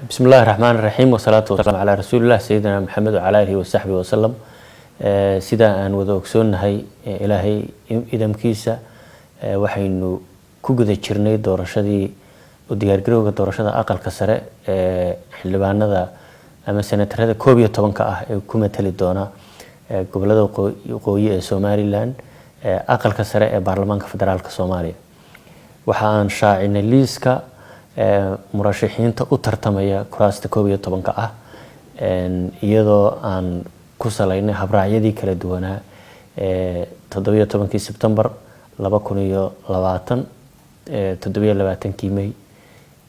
Bismi illahi raxmaan raxiim, wasalaatu wasalaamu calaa rasuulillah sayidina Maxamed wacala aalihi wasaxbihi wasalam. Sida aan wada ogsoonnahay, Ilaahay idamkiisa, waxaynu ku guda jirnay doorashadii u diyaargarowga doorashada Aqalka Sare ee xildhibaanada ama senatarada 11-ka ah ee ku matali doona gobolada waqooyi ee Somaliland Aqalka Sare ee Baarlamaanka Federaalka Soomaaliya. Waxa aan shaacinay liiska murashaxiinta u tartamaya kuraasta 11-ka ah, iyadoo aan ku salaynay habraacyadii kala duwanaa ee 17-kii Sebtembar 2020, 27-kii May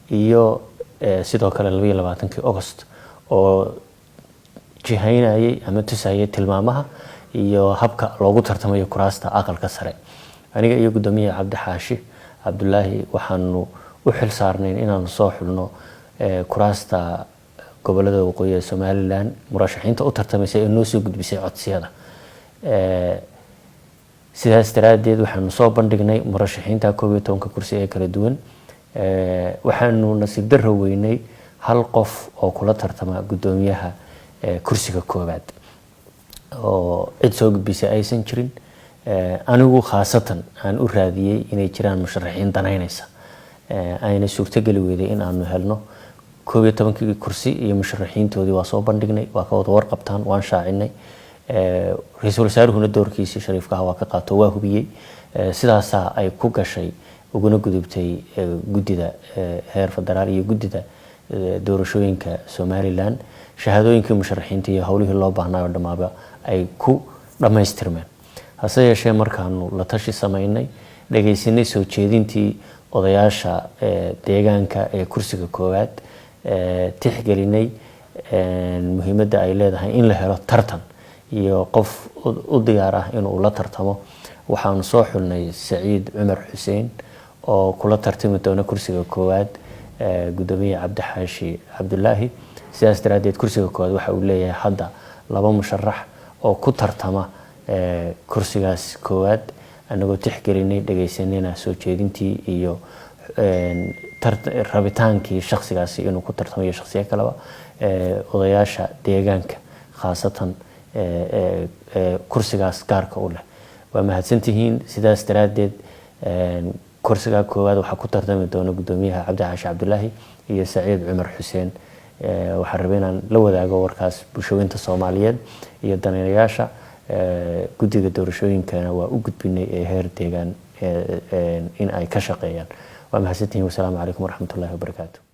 iyo sidoo kale 22-kii August, oo jihaynayay ama tusayay tilmaamaha iyo habka loogu tartamayo kuraasta Aqalka Sare. Aniga iyo guddoomiyaha Cabdi Xaashi Cabdulaahi waxaanu u xil saarnayn inaanu soo xulno kuraasta gobolada waqooyi ee Somaliland murashaxiinta u tartamaysa ee noo soo gudbisay codsiyada. Sidaas daraaddeed waxaanu soo bandhignay murashaxiinta 11-ka kursi ee kala duwan. Waxaanu nasiib darro weynay hal qof oo kula tartama guddoomiyaha kursiga koowaad, oo cid soo gudbisay aysan jirin. Anigu khaasatan aan u raadiyey inay jiraan musharaxiin danaynaysa, ayna suurtogeli weyday in aanu helno. 11-kii kursi iyo musharaxiintoodii waa soo bandhignay, waa ka wada warqabtaan, waan shaacinay. Ra-iisul wasaaruhuna doorkiisii shariifkaha waa ka qaato, waa hubiyey. Sidaasaa ay ku gashay uguna gudubtay guddida heer federaal iyo guddida doorashooyinka Somaliland. Shahaadooyinkii musharaxiinta iyo howlihii loo baahnaayo dhammaaba ay ku dhammaystirmeen. Hase yeeshee, markaanu la tashi samaynay, dhagaysanay soo jeedintii odayaasha deegaanka ee kursiga koowaad, tixgelinay muhiimadda ay leedahay in la helo tartan iyo qof u diyaar ah inuu la tartamo, waxaanu soo xulnay Saciid Cumar Xuseen oo kula tartami doona kursiga koowaad guddoomiye Cabdi Xaashi Cabdulaahi. Sidaas daraaddeed kursiga koowaad waxa uu leeyahay hadda laba musharax oo ku tartama kursigaas koowaad, anagoo tixgelinay, dhagaysanayna soo jeedintii iyo rabitaankii shakhsigaasi inuu ku tartamayo shakhsiyo kaleba odayaasha deegaanka, khaasatan kursigaas gaarka u leh. Waa mahadsantihiin. Sidaas daraaddeed kursiga koowaad waxaa ku tartami doona guddoomiyaha Cabdi Xaashi Cabdulaahi iyo Saciid Cumar Xuseen. Waxaan rabay inaan la wadaago warkaas bulshooyinta Soomaaliyeed iyo daneeyayaasha. Guddiga doorashooyinkana waa u gudbinay ee heer deegaan in ay ka shaqeeyaan. Waa mahadsantihiin. Wasalaamu calaykum waraxmatullahi wabarakaatu.